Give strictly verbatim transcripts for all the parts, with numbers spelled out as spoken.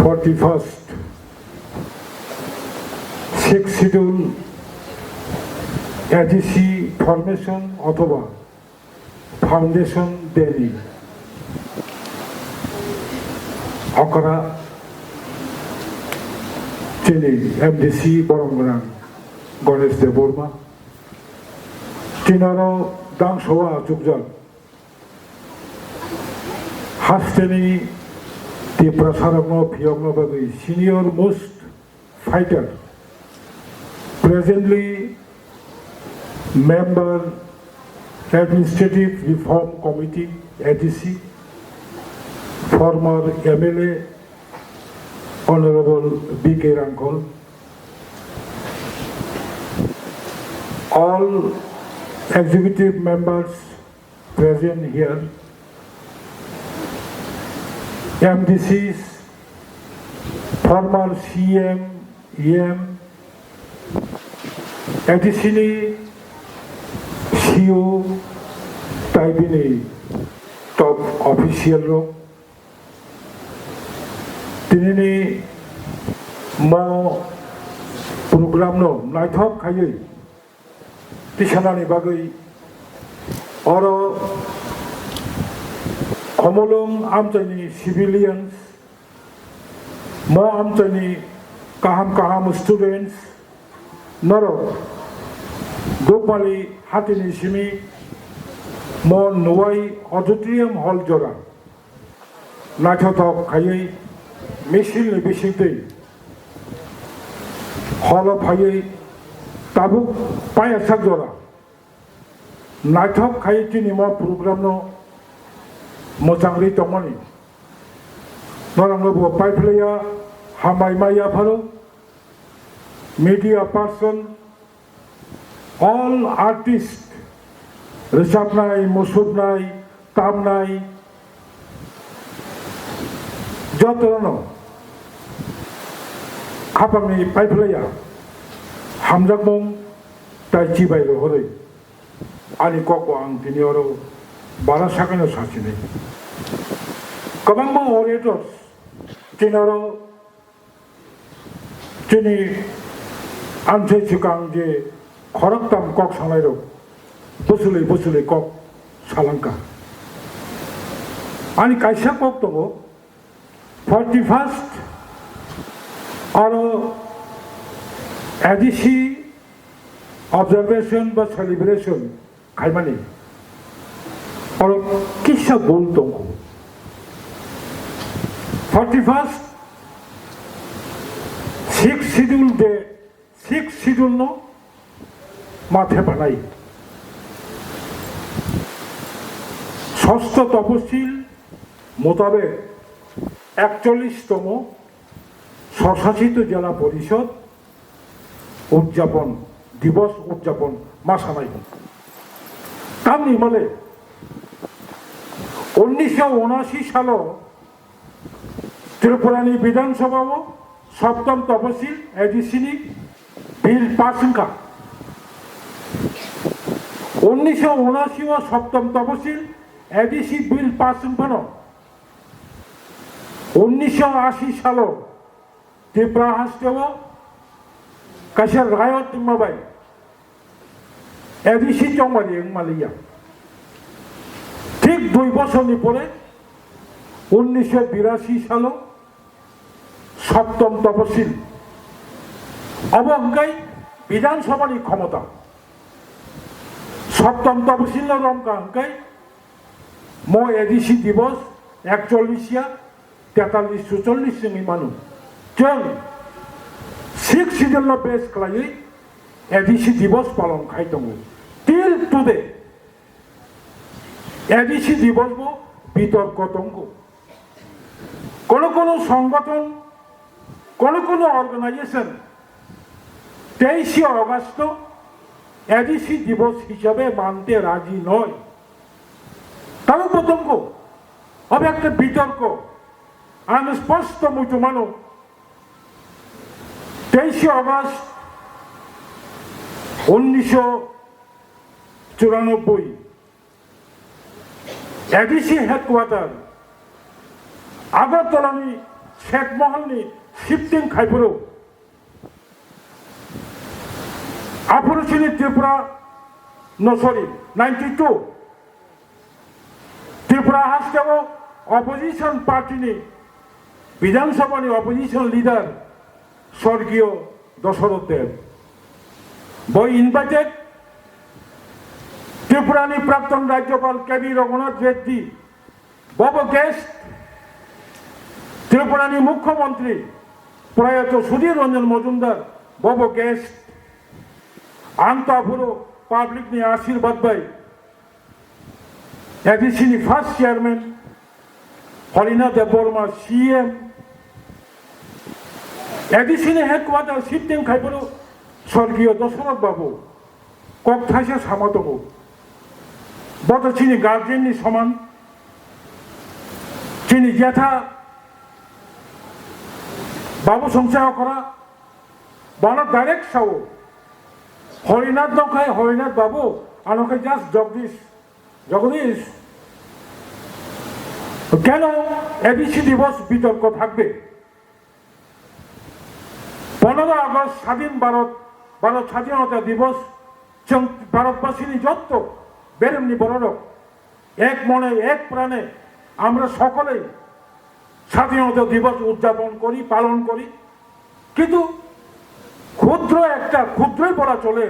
Forty-first Sixth Schedule A D C formation othoba Foundation Day ni okra chini M D C borom gwnang Ganesh Debbarma, tinaro dangsoa achukjak hasteni Tiprasarokno phiyokna bagwi senior most fighter, presently member Administrative Reform Committee, A D C, former M L A Honorable B K Rangkhol, all executive members present here, M D Cs, former C M, E M, A D C ni C E O, tai bini top official rok, tinini mo program no naithok khaiwi tisanani bagwi oro Khumulwng amchaini civilians, mo amchaini kaham kaham students, norok Dukmali hatini simi mo Nuwai Auditorium Hall jora naithothok khaiwi misil ni bisingtwi holo phaiwi tabuk payasak jora naithok khaiwi chini mo program no mwchangri tongmani norokno bo paiphlaiya hambai ma yapharo media person, all artist, rwchapnai, musuknai, tamnai, jotono khapangni paiphlaiya hamjakmung tai chibai rohorwi ani kokbo ang tini oro bara sakano sachinai. Kwbangma orators tini oro Chini amchai swkang je khoroktham kok salairok bwswlwi bwswlwi kok salangkha. Ani kaisa kok tongo, forty-first aro A D C observation ba celebration khaimani oro kisa bul tongo. Forty-first Sixth Schedule de, Sixth Schedule no mathe banai. Sosto Toposil motabek ekchollish tomo Swshasit Jela Porishod udjapon, dibos udjapon ma sanai. Tamni male unnisho unasi salo Tripurani Bidhan Sabha o Saptam Tapasil A D C ni bill pass wngkha. Unnisho unasi o Saptam Tapasil A D C bill pass wngphano unnisho asi salo Tripura hasteo kaisa riot wngma bai A D C chongmani wngmaliya. Thik dui bosorni pore unnisho birasi salo Saptam Tapasil, obo hwnkhe Bidhan Sabhani khomota. Saptam Tapasil no romkha hwnkhe mo A D C Dibos ekchollish ya, tetallish, chuchollish wngwi mano. Chwng Sixth Schedule no base khlaiwi A D C Dibos palon khai tongo. Till today, A D C Dibos bo bitorko tongo. Kono kono songothon, kono kono organization teishe August no A D C Dibos hisabe mante raji noi. Tamo bo tongo, obo ekta bitorko. Ang sposto muitu mano, teishe August unnisho churanobboi A D C headquarter Agartala ni Sek Moholni shifting khaiphuru. Aphuru chini Tripura, no, sorry, ninety two. Tripura hasteo opposition party ni, Bidhan Sabha ni opposition leader Sorgiyo Dasarath Deb. Bo invited, Tripura ni Prakton Rajyapal K B Raghunath Reddy, bobo guest, Tripura ni Mukhyamantri Prayato Sudhir Ranjan Majumdar, bobo guest. Ang to aphuru public ni ashirbad bai A D C ni first chairman Harinath Debbarma C M, A D C ni headquarter shifting khaiphuru Sorgiyo Dasarath Babu kok thaisa sama tongo. Bo to chini guardian ni soman, chini jetha Babu Songchai Okra, bono direct sao. Harinath no khai Harinath Babu, ano khai just Jagdish. Jagdish, কেন এডিসি দিবস বিতর্ক থাকবে? পনেরো আগস্ট স্বাধীন ভারত, ভারত স্বাধীনতা দিবস, जों ভারতবাসীনি যত বেরেমনি বড় এক মনে এক প্রাণে আমরা সকলেই স্বাধীনতা দিবস উদযাপন করি, পালন করি। কিন্তু ক্ষুদ্র একটা, ক্ষুদ্রই বলা চলে,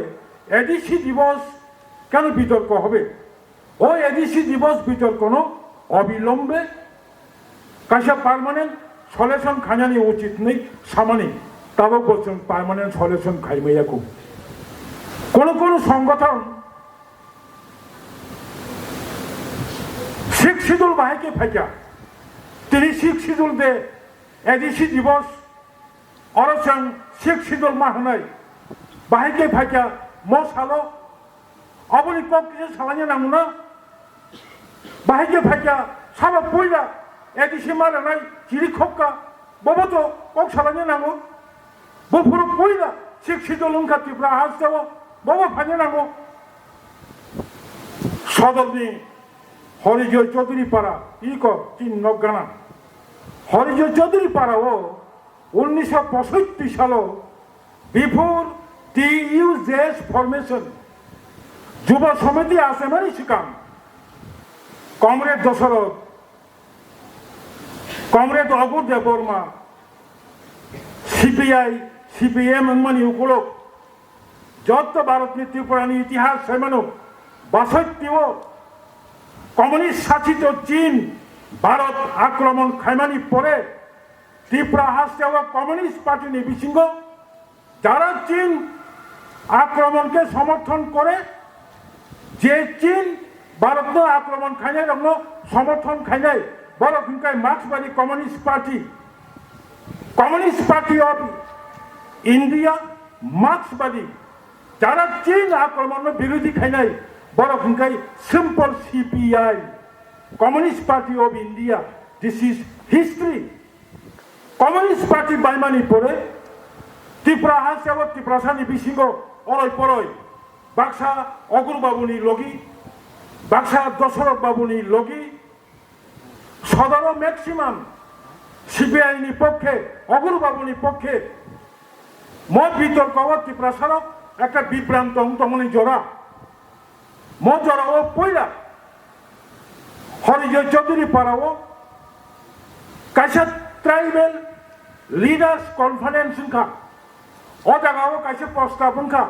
এডিসি দিবস কেন বিতর্ক হবে? ওই এডিসি দিবস বিতর্কনো অবিলম্বে kaisa permanent solution khainani uchit hinwi samani, tabukbo chwng permanent solution khaimaya kho. Kono kono songothon Sixth Schedule bahai khe phaikha. Tini Sixth Schedule de A D C Dibosh, oro chwng Sixth Schedule ma hwnwi bahai khe phaikha mo salo. Aboni kok kisa salanya nangmano. Bahai khe phaikha sabo puila A D C ma rwnai chiri khokka. Bobo to kok salanya nango. Buphuru puila Sixth Schedule wngkha Tripura hasteo. Bobo phaina nango. Sodorni Horijoy Chaudhuri Para, iko tin nok gana. Horijoy Chaudhuri Para o unnisho posotti salo, before T U J's formation, Juba Samiti achemani swkang, Comrade Dasarath, Comrade Agur Debbarma, C P I, C P M wngmani ukulok, jotto Bharatni Tripurani itihas saimano, basoitti o communist sachito Chin Bharat akromon khaimani pore Tripura hasteo Communist Party ni bisingo jara Chin akromon khe somorthon kore, je Chin Bharatno akromon khainai rokno somorthon khainai, borok hwnkhe Marxbadi Communist Party, Communist Party of India, Marxbadi, jara Chin akromonno birodhi khainai, borok hwnkhe simple C P I, Communist Party of India. This is history. Communist Party baimani pore Tripura hasteo Tiprasani bisingo oroi poroi baksa Agur Babuni logi, baksa Dasarath Babuni logi, sodoro maximum C P I ni pokkhe, Agur Babuni pokkhe mo bitorko o Tiprasarok ekta bibranto wng tongmani jora. Mo jorao poila Horijoy Chaudhuri Parao kaisa tribal leaders conference wngkha. O jagao kaisa prostab wngkha.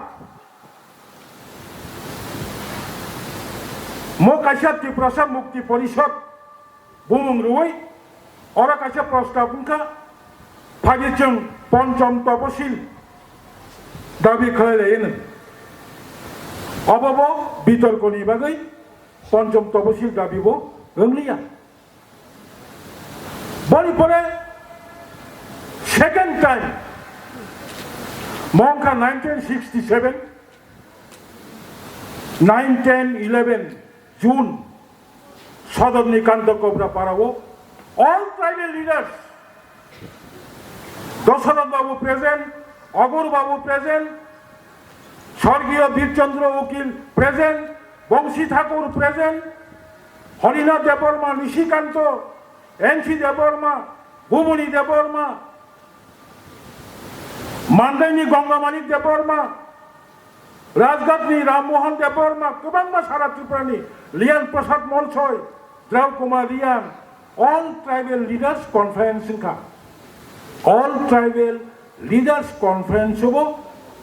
Mo kaisa Tiprasa Mukti Porishad bumung rwui oro kaisa prostab wngkha, phaidi chwng ponchom toposil dabi khlai lai hwnwi. Obo bo bitorkoni bagwi ponchom toposil dabi bo wngliya. Boni pore second time mo wngkha nineteen sixty seven, nine, ten, eleven June, Sodorni Kanta Kobra Parao all tribal leaders, Dasarath Babu present, Agur Babu present, Sorgiyo Bir Chandra Ukil present, Bongsi Thakur present, Harinath Debbarma, Nishikanta, N C Debbarma, Bubuni Debbarma, Mandaini Gongamanik Debbarma, Rajghatni Ram Mohan Debbarma, kwbangma sara Tripurani, Lian Prasad Molsoi, Drau Kumar Riang, All Tribal Leaders Conference wngkha. All Tribal Leaders Conference-o bo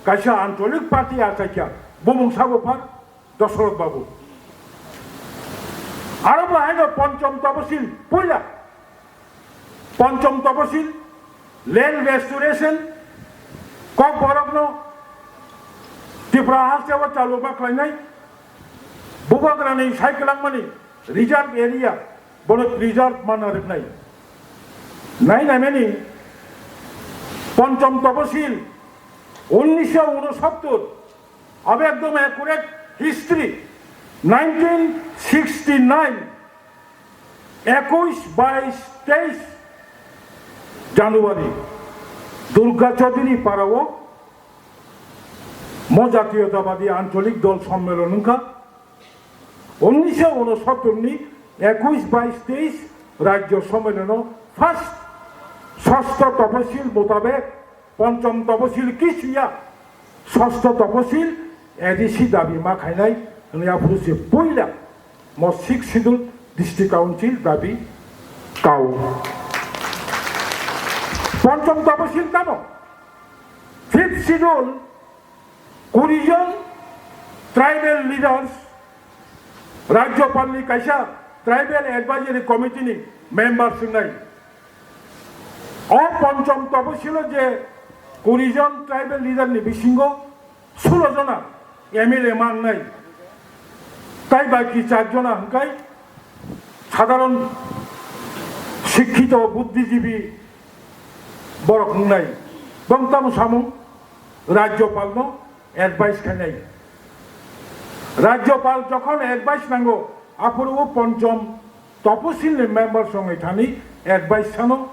kaisa ancholik party achaikha, bumung sabo pha Dosoroth Babu. Aro bo haino Ponchom Toposil puila. Ponchom Toposil, Land Restoration, Kokborokno Tripura hasteo chaluma khlainai, Bubagrani saikwlangmani reserve area, bono reserve mana rwknai. Nai naimani Ponchom Toposil, unnisho unosottor, abo ekdom accurate history, nineteen sixty nine, ekush, bais, teis January, Durga Chaudhuri Parao mo Jatiyotabadi Ancholik Dol Sommelon wngkha. Unnisho unosottor ni ekush, bais, teis Rajyo Sommelono first Sosto Toposil mutabek Ponchom Toposil kisiya, Sosto Toposil A D C dabi ma khainai hwnwi aphuru se puila mo Sixth Schedule District Council dabi kao. Ponchom Toposil tamo? Fifth Schedule, kuri jon tribal leaders, Rajyopalni kaisa Tribal Advisory Committee ni member swngnai. O Ponchom Toposilo je kuri jon tribal leader ni bisingo sulo jona M L A mangnai, tai baki char jona hwnkhe sadharon sikkito buddhijibi borok wngnai. Bong tamo samung Rajyopalno advice khainai. Rajyopal jokhon advice nango, aphuru o Ponchom Toposilni members wngwi thani advice sano,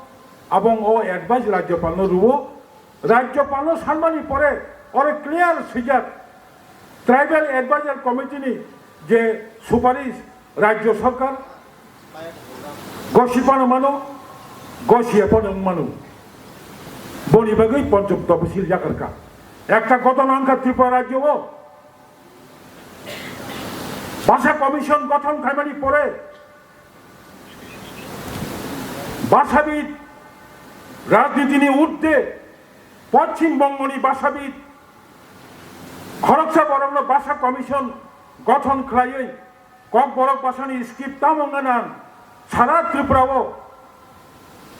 abong o advice Rajyopalno rwo. Rajyopalno sanmani pore oro clear swijak, Tribal Advisor Committee ni je suparish Rajya Sarkar gosi phano mano, gosi phano wng mano. Boni bagwi Ponchom Toposil yakarkha. Ekta ghotona wngkha Tripura Rajyo o. Bhasha Commission gothon khaimani pore bhashabid, rajnitini urdhwe Poschim Bongoni bhashabid khoroksa borokno Bhasha Commission gothon khlaiwi Kokborok bhasani script tamo wngna nang? Sara Tripura o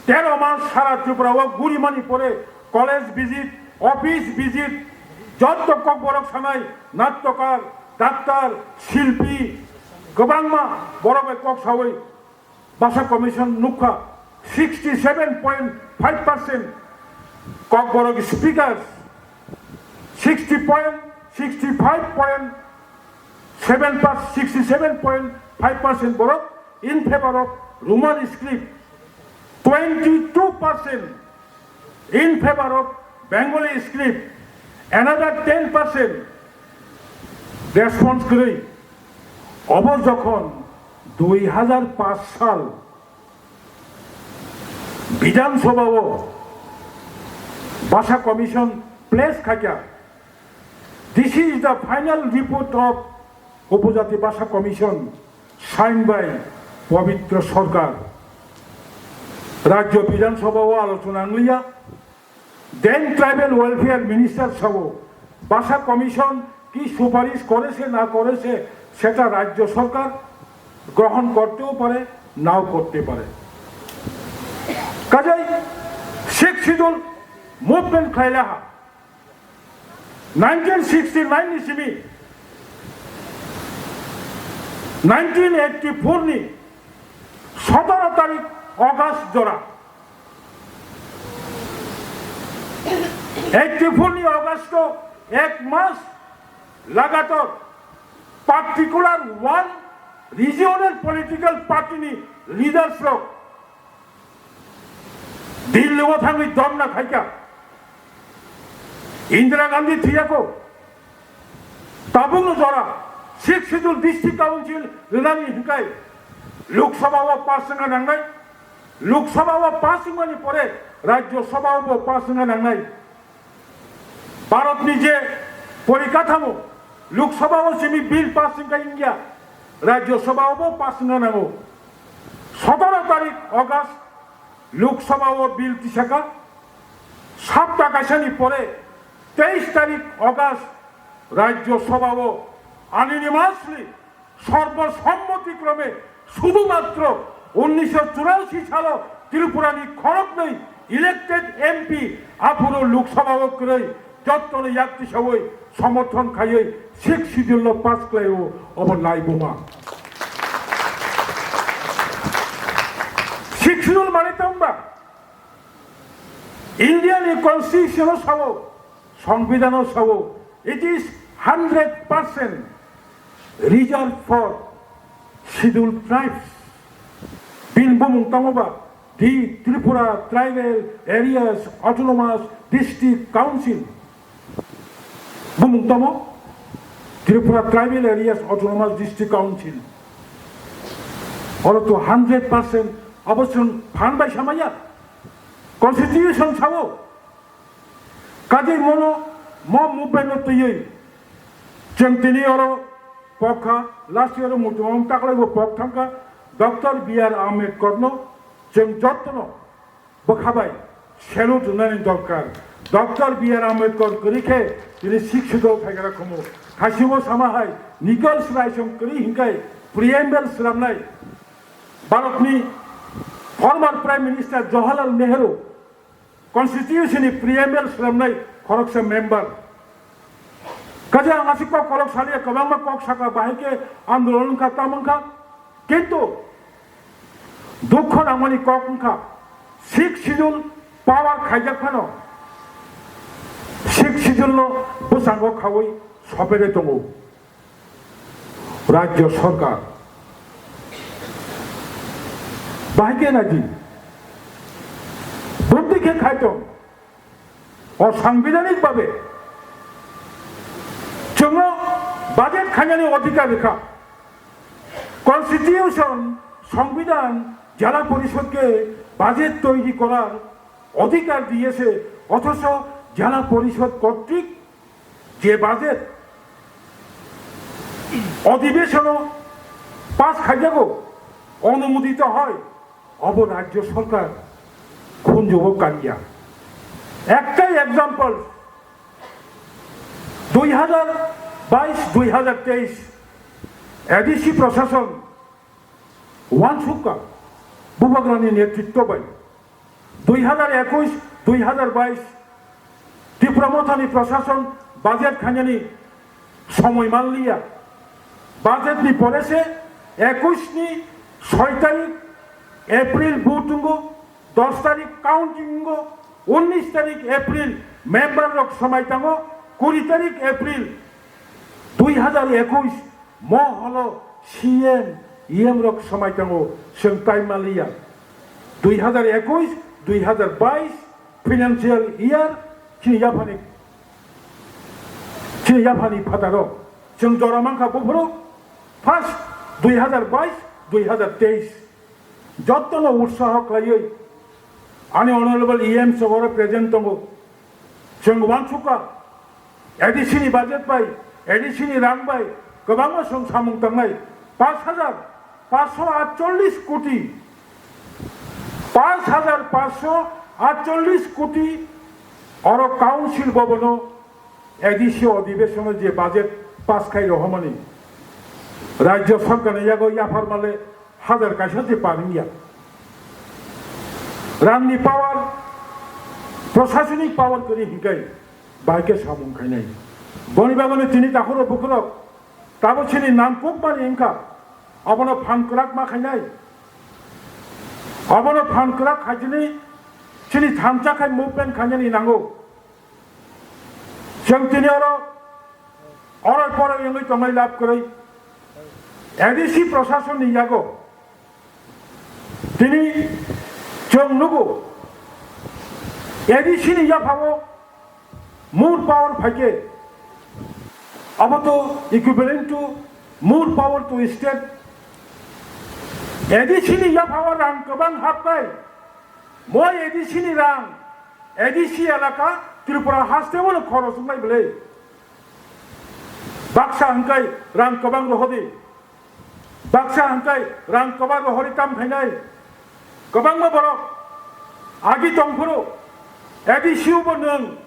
tero mas sara Tripura o gurimani pore college visit, office visit, jotto Kokborok sanai nattokar, daktar, silpi, kwbangma borok bai kok sawi Bhasha Commission nukha, sixty seven point five percent Kokborok speakers, sixty point, sixty five point seven percent, sixty seven point five percent borok in favor of Roman script, twenty two percent in favor of Bengali script, another ten percent response kwrwi. Obo jokhon dui hajar paanch sal Bidhan Sabha o Bhasha Commission place khaikha, this is the final report of Upojati Bhasha Commission, signed by Pabitra Sarkar. Rajya Bidhan Sabha o alochona wngliya, then Tribal Welfare Minister sabo Bhasha Commission ki suparish koreche na koreche seta Rajya Sarkar grohon korteo pare, nao korte pare. Kajai Sixth Schedule movement khlailaha. Nineteen sixty nine ni simi nineteen eighty four ni sotoro tarik August jora, eighty four ni August o ek mas lagatar particular one regional political party ni leaders rok Delhi o thangwi dhorna khaikha. Indira Gandhi thiyako. Tabukno jora Sixth Schedule District Council rwnani hwnkhai Lok Sabha o pass wngna nangnai. Lok Sabha o pass wngmani pore Rajya Sabha o bo pass wngna nangnai. Bharat ni je porikatamo Lok Sabha o simi bill pass wngkha India, Rajya Sabha o bo pass wngna nango. Sotoro tarik August Lok Sabha o bill tisaka, sapta kaisani pore teis tarik August Rajya Sabha o unanimously সর্বসম্মতিক্রমে শুধুমাত্র উনিশশো চুরাশি সালো ত্রিপুরানি খরকনৈ elected M P aphuru Lok Sabha o kwrwi jottoni yak tisawi somorthon khaiwi Sixth Schedule no pass khlaio obo naibuma. Sixth Schedule mane tongba India ni constitution o sao, songbidhan o sao, it is hundred percent reserved for scheduled tribes. Bini bumung tamo ba, the Tripura Tribal Areas Autonomous District Council. Bumung tamo Tripura Tribal Areas Autonomous District Council. Oro to hundred percent obo chwng phan bai samaya. Constitution sao. Kajai mono mo movement no twiwi chwng tini oro pokha, last year o muchung taklai bo pok thangkha, Doctor B R Ambedkar no chwng jotto no bwkha bai salute rwnani dorkar. Doctor B R Ambedkar kwrwi khe tini Sixth Schedule phaikha khumu. Khasibo sama hai Nichols Rai song kwrwi hinkai preamble slamnai. Bharatni former Prime Minister Jawaharlal Nehru Constitution ni preamble slamnai khoroksa member. Kaje ang aswk kok kolok saliya, kwbangma kok saka, bahai khe andolon wngkha, tamo wngkha. Kintu dukho nangmani kok wngkha, Sixth Schedule power khaijak phano Sixth Schedule no bwskango khaui sopede tongo. Rajya Sarkar bahai khe naidi, buddhi khe khai tong, osangbidanik babe chwngno budget khainani odhikar rikha. Constitution, Songbidan, Jela Porishod ke budget toiri korar odhikar diyese, othocho Jela Porishod kortrik je budget অধিবেশনো পাস খাইজাগো, অনুমোদিত হয়, অব রাজ্য সরকার খুন যুবক কালিয়া। একটাই এক্সাম্পল, দুই হাজার বাইশ দুই হাজার তেইশ এডিসি প্রশাসন ওয়ানসুক্কা বুবাগ্রানি নেতৃত্ব বাই দুই হাজার একুশ দুই হাজার বাইশ ত্রিপুরা মথানি প্রশাসন বাজেট খাইনানি সময় মানলিয়া। বাজেটনি পরেসে একুশনি ছয় তারিখ এপ্রিল ভোট tongo, দশ তারিখ কাউন্টিং tongo, উনিশ তারিখ এপ্রিল মেম্বার রক সময় tango, কুড়ি তারিখ এপ্রিল দুই হাজার একুশ Mo holo C M, E M rok swmai tongo, chwng tai manliya. Dui hazar ekush, dui hazar bais financial year chini yaphani, chini yaphani phataro chwng jora mankha buphuru first dui hazar bais, dui hazar teis. Jottono utsaho khlaiwi ani honorable E M sogoro present tongo. Chwng uansukha, A D C ni budget bai, A D C ni rang bai kwbangma chwng samung tangnai, paanch hajar paanch sho atchollish koti, paanch hajar paanch sho atchollish koti oro council bhabono A D C odhibeshono je budget pass khai rohormani, Rajya Sarkarni yago yaphar male hajar kaisa se parimya. Rangni power, prosasonik power kwrwi hinkai bahai khe samung khainai. Boni bagwino tini takhoro bukhurok tabo chini nam kukmani wngkha, abono phan kwrak ma khainai. Abono phan kwrak khaijini chini thansa khai movement khainani nango. Chwng tini oro, oro pore wngwi tongnai lab kwrwi A D C prosason ni yago. Tini chwng nugo, A D C ni yaphao more power phaikhe, abo to equivalent to more power to state. A D C ni yaphao rang kwbang hapnai, Moi A D C ni rang, A D C elaka Tripura haste bono khorosnai bwlwi. Baksa hwnkhe rang kwbang rohodi. Baksa hwnkhe rang kwbang rohori kam khainai. Kwbangma borok agi tongphuru A D C o bo nwng,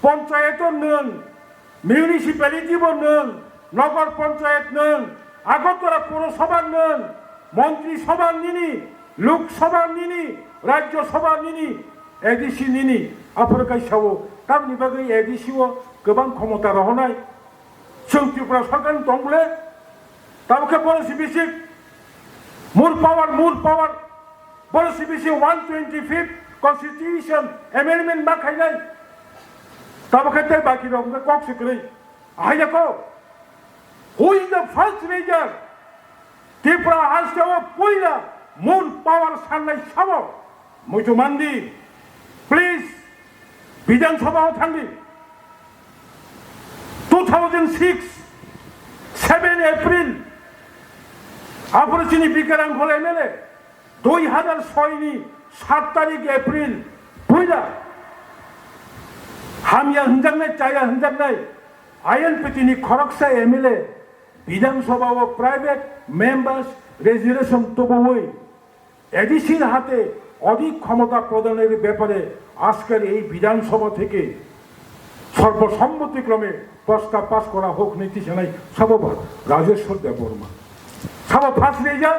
ponchayat o nwng, municipality bo nwng, nogor ponchayat nwng, Agartala Purosabha nwng, Montri Sabha nini, Lok Sabha nini, Rajya Sabha nini, A D C nini, aphuru kai sao, tamni bagwi A D C o kwbang khomota rohonai. Chwng Tripura Sarkar ni tong bole, tamo khe boro si bisik, more power, more power, boro si bisik one twenty-fifth Constitution Amendment ma khainai. Tamo khe tei baki rok wngkha kok se kwrwi. Ahai ya ko, who is the first raiser? Tripura haste o puila more power sanai sabo. Muitu mandi, please, Bidhan Sabha o thangdi. Two thousand six, seven April, aphuru chini Bikarang Khol M L A, dui hazar soi ni sat tarik April, puila hamya hwnjaknai, chaya hwnjaknai, I N P T ni khoroksa M L A, Bidhan Sabha o private members resolution tubuwi, A D C hate অধিক ক্ষমতা প্রদানের ব্যাপারে আজকের এই বিধানসভা থেকে সর্বসম্মতিক্রমে প্রস্তাব পাস করা হোক, নীতি সেনাই সভাপতি রাজেশ্বর Debbarma. Sabo first raiser,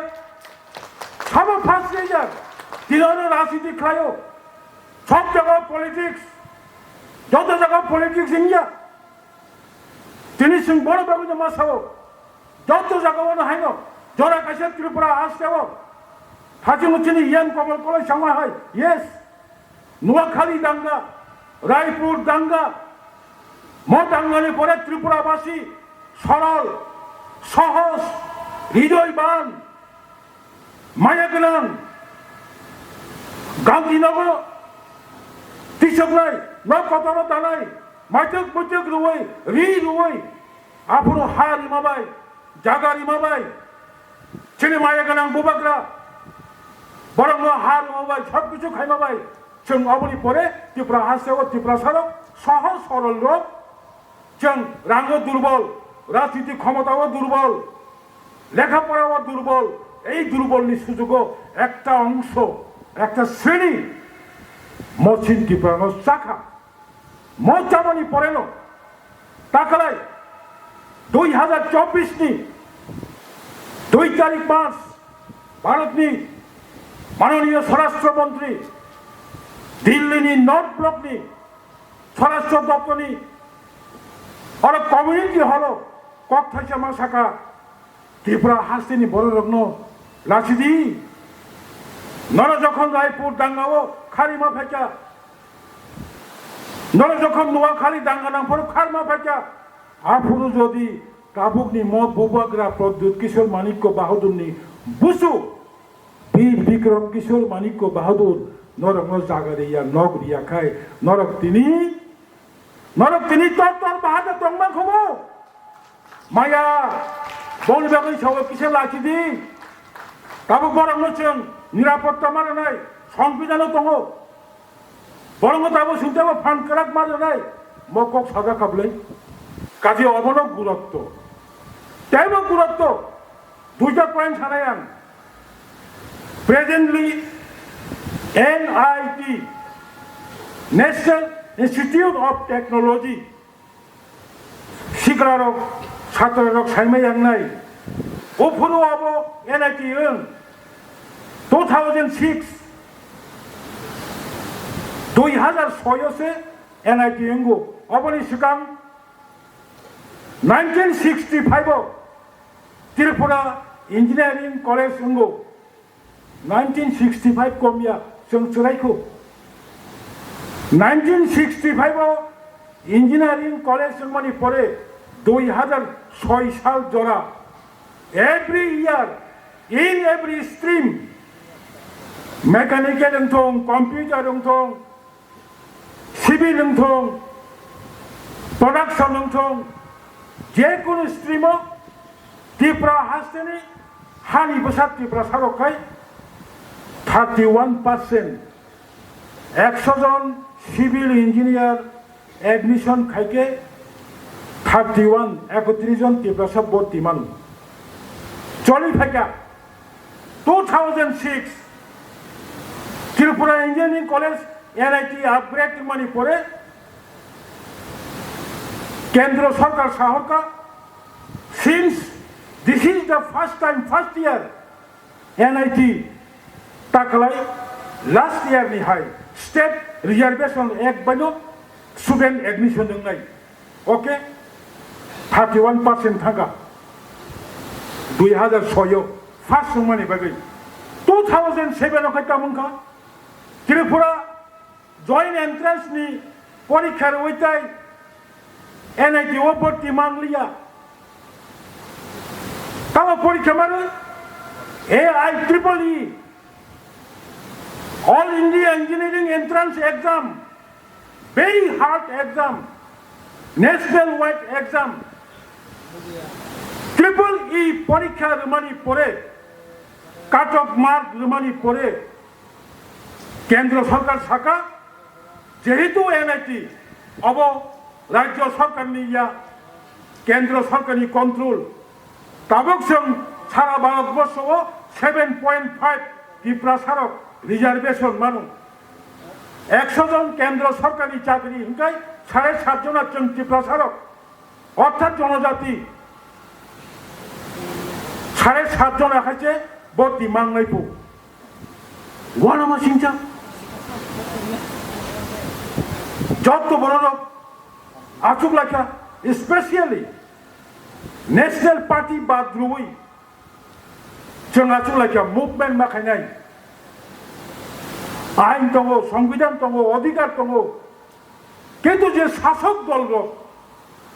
sabo first raiser, tinano rajniti khlaio, sob jaga politics, joto jaga politics India. Tini chwng bono bagwi no ma sao, joto jaga o no haino, jora kaisa Tripura haste o, thaching chini E M Komol Koloi sangma hai, yes, Noakhali danga, Raipur danga, mo dangani pore Tripura basi sorol, sohoj, hridoiban, maya gwnang, Gandhi nogo tisoknai, nok kotoro danai, maituk muituk rwui, ri rwui, aphuru ha rima bai, jaga rima bai, chini maya gwnang bubagra, borokno ha rima bai, sob kichu khaima bai, chwng oboni pore Tripura haste o Tiprasa rok, sohoj sorol rok, chwng rango durbol, rajniti khomota o durbol, লেখাপড়াও দুর্বল, এই দুর্বলনি সুযোগও একটা অংশ, একটা শ্রেণী মসৃণ ত্রিপুরানো চাখা। Mo chamani poreno takalai dui hazar chobbish ni dui tarik mas Bharatni manoniyo swarashtra montri Dillini North Block ni swarashtra doptorni oro community hall o kok thaisa ma saka, Tripura hasteni bororokno lachidi. Noro jokhon Raipur dangao kharima phaikha, noro jokhon Noakhali danga nangphuru kharma phaikha, aphuru jodi tabukni mo bubagra Pradyut Kishore Manikya Bahadurni busu Bir Bikram Kishore Manikya Bahadur norokno jaga riya, nok riya khai, norok tini, norok tini tor tor bahai tongma khobo. Maya, boni bagwi sawi kisa lachidi. Tabuk borokno chwng nirapotta ma rwnai, songpidano tongo. Borokno tabuk sintabo phan kwrak ma rwnai, mo kok sajak kablai. Kaje obono gurotto. Teibo gurotto. Duita point sanai ang. Presently, N I T, National Institute of Technology, sikrarok, chatrarok saimai yangnai. Uphuru abo N I T wng two thousand six, dui hazar soi o se N I T wngo. Oboni swkang nineteen sixty-five o Tripura Engineering College wngo. Nineteen sixty-five komya chwng chwraikhu. Nineteen sixty-five o Engineering College wngmani pore dui hazar soi sal jora every year in every stream, mechanical wngthong, computer wngthong, civil wngthong, production wngthong, je kunu stream o Tripura hasteni hani bwsa Tripura sarok khai thirty one percent Ekso jon civil engineer admission khaikhe thirty one, ekotris jon Tiprasa bhorti manu. Choli phaikha two thousand six Tripura Engineering College, N I T upgrade wngmani pore Kendra Sarkar sahorkha, since this is the first time, first year, N I T taklai last year ni hai state reservation act baino student admission wngnai. Okay? Thirty one percent thangkha. Dui hazar soyo first wngmani bagwi. Two thousand seven o khai tamo wngkha. Tripura joint entrance ni porikha rwui tai N I T o bhorti mangliya. Tamo porikha mano A I triple E, All India Engineering Entrance Exam, very hard exam, national wide exam, triple E porikha rwmani pore, cut off mark rwmani pore, Kendra Sarkar sakha, jehetu N I T obo Rajya Sarkarni ya, Kendra Sarkarni control. Tabuk chwng sara Bharat borsho o seven point five Tiprasarok reservation mano. Ekso jon Kendra Sarkarni chakri hwnkhe sare sat jona chwng Tiprasarok, orthat jonojati sare sat jona khaise bhorti mangnai phu. Uanama singcha. Jotto bororok achuk laikha, especially National Party bad rwui chwng achuk laikha, movement ma khainai. Ain tongo, songbidan tongo, odhikar tongo. Kintu je sasok dol rok,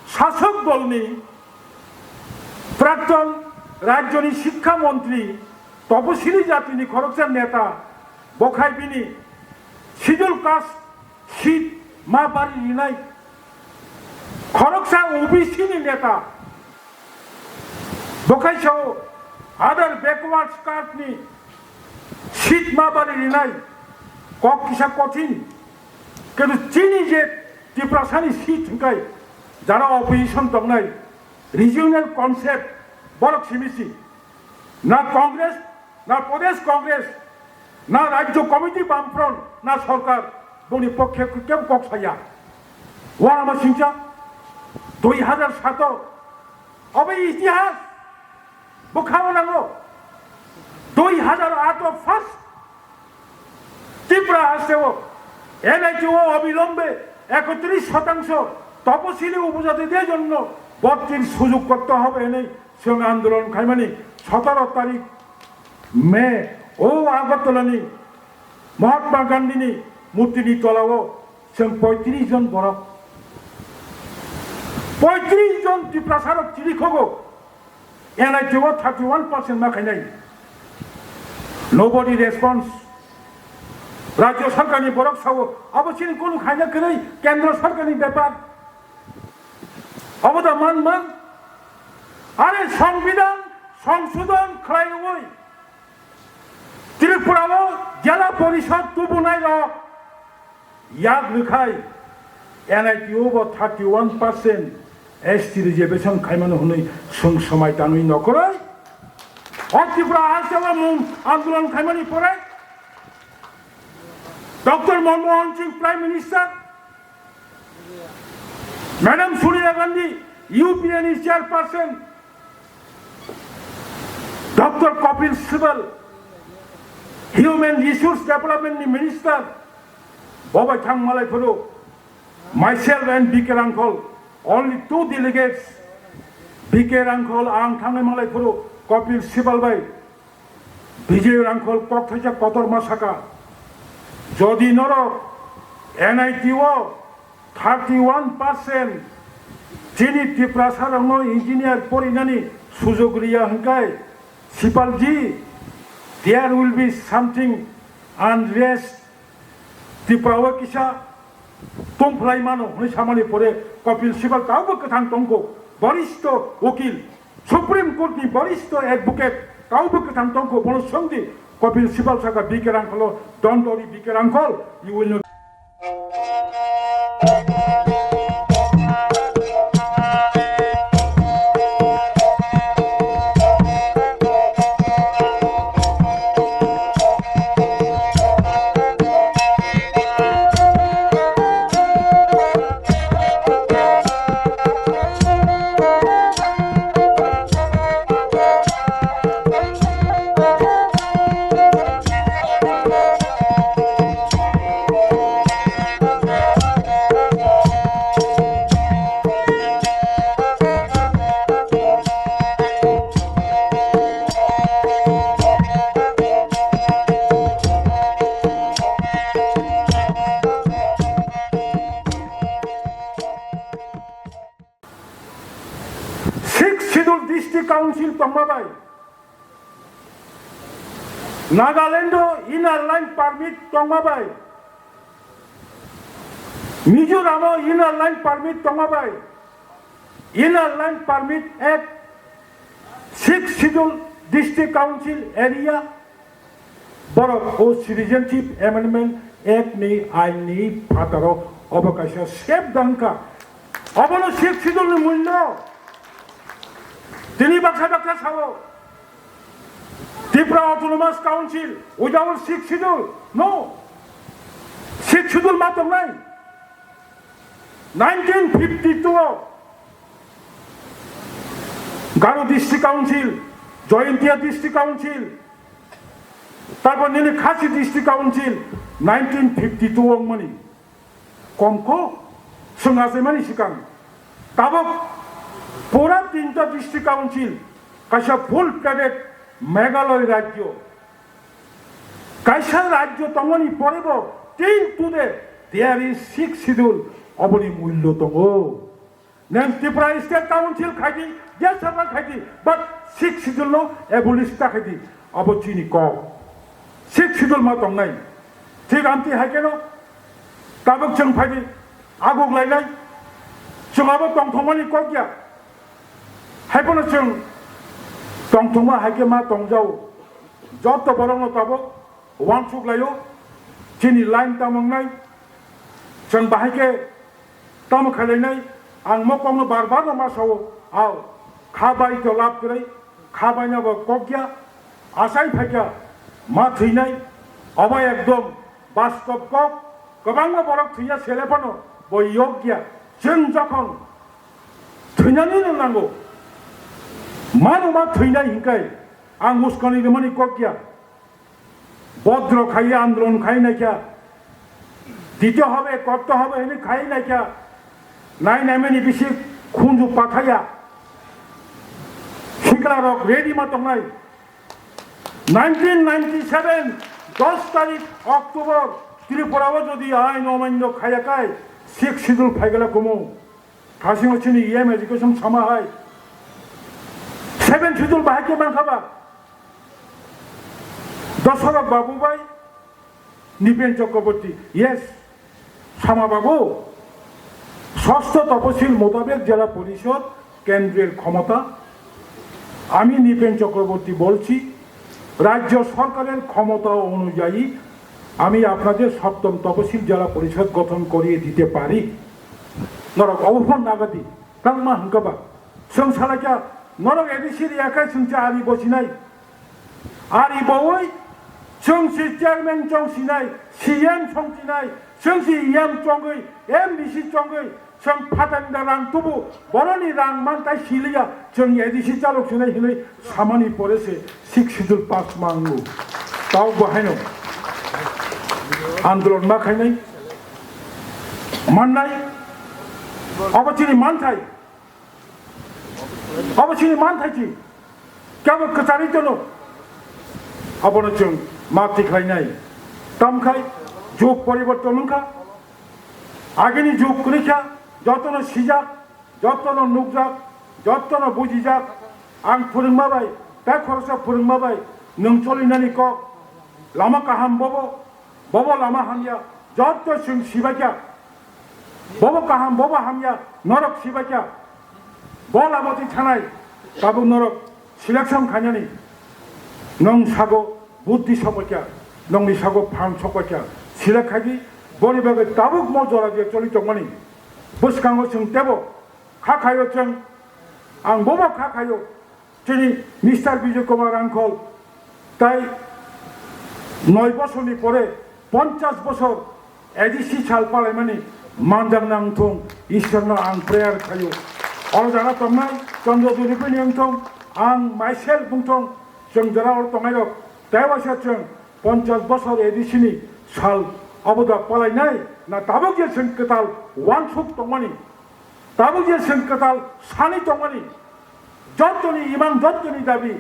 sasok dol ni prakton rajyo ni shikkha montri, toposili jati ni khoroksa neta, bokhai bini schedule caste seat ma bari rinai, khoroksa O B C ni neta, bokhai sao other backward caste ni seat ma bari rinai, kok kisa kothin. Kintu chini je Tiprasani seat hwnkhe jara opposition tongnai, regional concept borok simi si. Na Congress, na Pradesh Congress, na Rajya Committee Bamfront, na Sarkar boni pokkhe kebo kok saya. Uanama singcha dui hazar sato obo itihas bwkha o nango. Dui hazar ato first Tripura hasteo N I T o obilombe ekotris shotangso toposili upojati de jonno bhortir sujog korte hobe hinwi chwng andolon khaimani sotoro tarik May o Agartala ni Mahatma Gandhi ni murti ni tola o chwng poitris jon borok, poitris jon Tiprasa rok chiri khogo. N I T o thirty one percent ma khainai. Nobody response. Rajya Sarkar ni borok sao, abo chini kunu khaina kwrwi Kendra Sarkar ni bepar. Abo da man man. Are Songbidan songsodon khlaiwi Tripura o Jela Porishad tubunai rok yak rwkhai N I T o bo thirty one percent S T reservation khaimano hwnwi swng swmai tanwi nokhoroi. O Tripura hasteo mung andolon khaimani pore Doctor Manmohan Singh Prime Minister, Madam Sonia Gandhi U P A ni chairperson, Doctor Kapil Sibal, Human Resource Development ni Minister, bo bai thang malai phuru, myself and B K Rangkhol, only two delegates, B K Rangkhol, ang thangnai malai phuru, Kapil Sibal bai, Bijay Rangkhol kokthaisa kotorma saka, jodi norok N I T o thirty one percent chini Tiprasa rokno engineer porinani sujog riya hwnkhe, Sipalji, there will be something unrest. Tripura o kisa tongphlai mano hwnwi samani pore Kapil Sibal taubo kwthang tongkho, baristo ukil, Supreme Court ni baristo advocate taubo kwthang tongkho, bono swngdi. Kapil Sibal saka, B K Rangkholo, don't worry, B K Rangkhol, you will not Sixth Schedule District Council tongma bai, Nagaland o Inner Line Permit tongma bai, Mizoram o Inner Line Permit tongma bai, Inner Line Permit Act, Sixth Schedule District Council Area, borok o Citizenship Amendment Act ni ain ni phataro obo kaisa sep dangka. Obono Sixth Schedule ni mullo. Tini baksa baksa sao. Tripura Autonomous Council without Sixth Schedule. No. Sixth Schedule ma tongnai. Nineteen fifty-two o Garo District Council, Jaintia District Council, tarpor nini Khasi District Council nineteen fifty-two wngmani. Komko swng achaimani swkang tabok pura tinta District Council kaisa full fledged Meghalaya rajyo. Kaisa rajyo tongmani porebo till today there is Sixth Schedule, oboni mullo tongo. Nang Tripura State Council khaidi, je sabha khaidi, but Sixth Schedule no abolish ta khaidi, abo chini kok. Sixth Schedule ma tongnai. Thik amtwi hai keno tabuk chwng phaidi, aguk lainai, chwng abo tongthokmani kok ya. Hai phano chwng tongthokma hai khe ma tongjao. Joto borokno tabuk uansuk laio, chini line tamo wngnai, chwng bahai khe tamo khailainai, ang mo kokno bar bar no ma sao, ao, kha bai to lab kwrwi, kha bai no bo kok ya, asai phai kha, ma thwinai, obo ekdom bastob kok, kwbangma borok thwiya sele phano bo yog ya, chwng jokhon thwinani no nango, mano ma thwinai hinkai, ang uskani rwmani kok ya. Bodro khai andolon khai naikha, dite hobe, korte hobe hwnwi khai naikha, nai naimani bisi khunju pathaya, sikla rok ready ma tongnai. Nineteen ninety-seven, dos tarik October, Tripura o jodi ain omainyo khaya kai, Sixth Schedule phaigala kumu. Thasingo chini E M education sama hai. Seven Schedule bahai khe mankha ba? Dosarok Babu bai Nipen Chakraborty. Yes, sama babu. ষষ্ঠ তপশিল মোতাবেক জেলা পরিষদ কেন্দ্রের ক্ষমতা। আমি নৃপেন চক্রবর্তী বলছি, রাজ্য সরকারের ক্ষমতা অনুযায়ী আমি আপনাদের সপ্তম তপশিল জেলা পরিষদ গঠন করিয়ে দিতে পারি। Norok obo phano nagadi, tangma hwnkhe ba, chwng salaikha, norok A D C riyakhai chwng cha ari bochinai. Ari bowoi, chwng si chairman chong sinai, C M chong sinai, chwng si E M chongwi, M D C chongwi, chwng phatani da rang tubu, boroni rang mantai siliya, chwng A D C chalok sinai hinwi samani pore se Sixth Schedule pass mango. Tao bo haino andolon ma khainai, mannai, obo chini manthai, obo chini manthai chi, kebo kwcharwi tono, abono chwng ma tikhlainai. Tamkhai jug poriborton wngkha, agini jug kwrwikha, jotono sijak, jotono nukjak, jotono bujijak, ang phwrwngma bai, tei khoroksa phwrwngma bai nwng cholinani kok, lama kaham bobo, bobo lama hamya, joto chwng sibaikha, bobo kaham, bobo hamya, norok sibaikha, bo lama twi thanai, tabuk norok selection khainani, nwng sago buddhi sokbaikha, nongni sago phan sokbaikha, select khaidi, Boni bagwi tabuk mo jora je choli tongmani. Bwskango chwng tebo kha khaio chwng, ang bobo kha khaio. Chini Mister Bijoy Kumar Rangkhol tai noi bosorni pore ponchash bosor A D C sal palaimani manjakna wngthung, Ishwarno ang prayer khaio. Oro jara tongnai Chandra Dulipini wngthung, ang myself wngthung, chwng jara oro tongnairok tei waisa chwng ponchash bosor A D C ni sal aboda palainai na tabuk je chwng kwtal wansuk tongmani, tabuk je chwng kwtal sani tongmani, jottoni imang, jottoni dabi,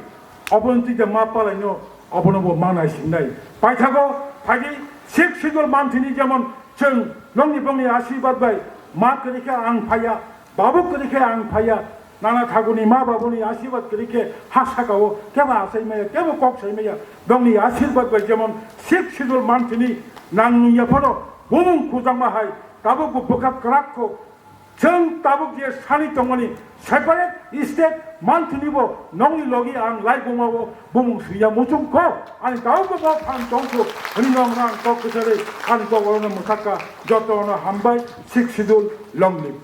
obono twi je ma palaino, obono bo ma naisingnai. Paithago phaidi Sixth Schedule manthini jemon chwng nongni bongni asirwad bai ma kwrwi khe ang phaiya, babu kwrwi khe ang phaiya, nana thaguni ma babuni asirwad kwrwi khe ha sakao kebo achai maya, kebo kok sai maya, bongni asirwad bai jemon Sixth Schedule manthini nang nungya phano bumung khujangma hai tabuk bo bwkha kwrak kho. Chwng tabuk je sani tongmani separate state manthini bo nongni logi ang lai bumao bumung suya muchung kho, ani tabuk bo phan tongkho, hwnwi nong rang kok kwchari ani kok orono mwthakka, jotono hambai, Sixth Schedule, long live.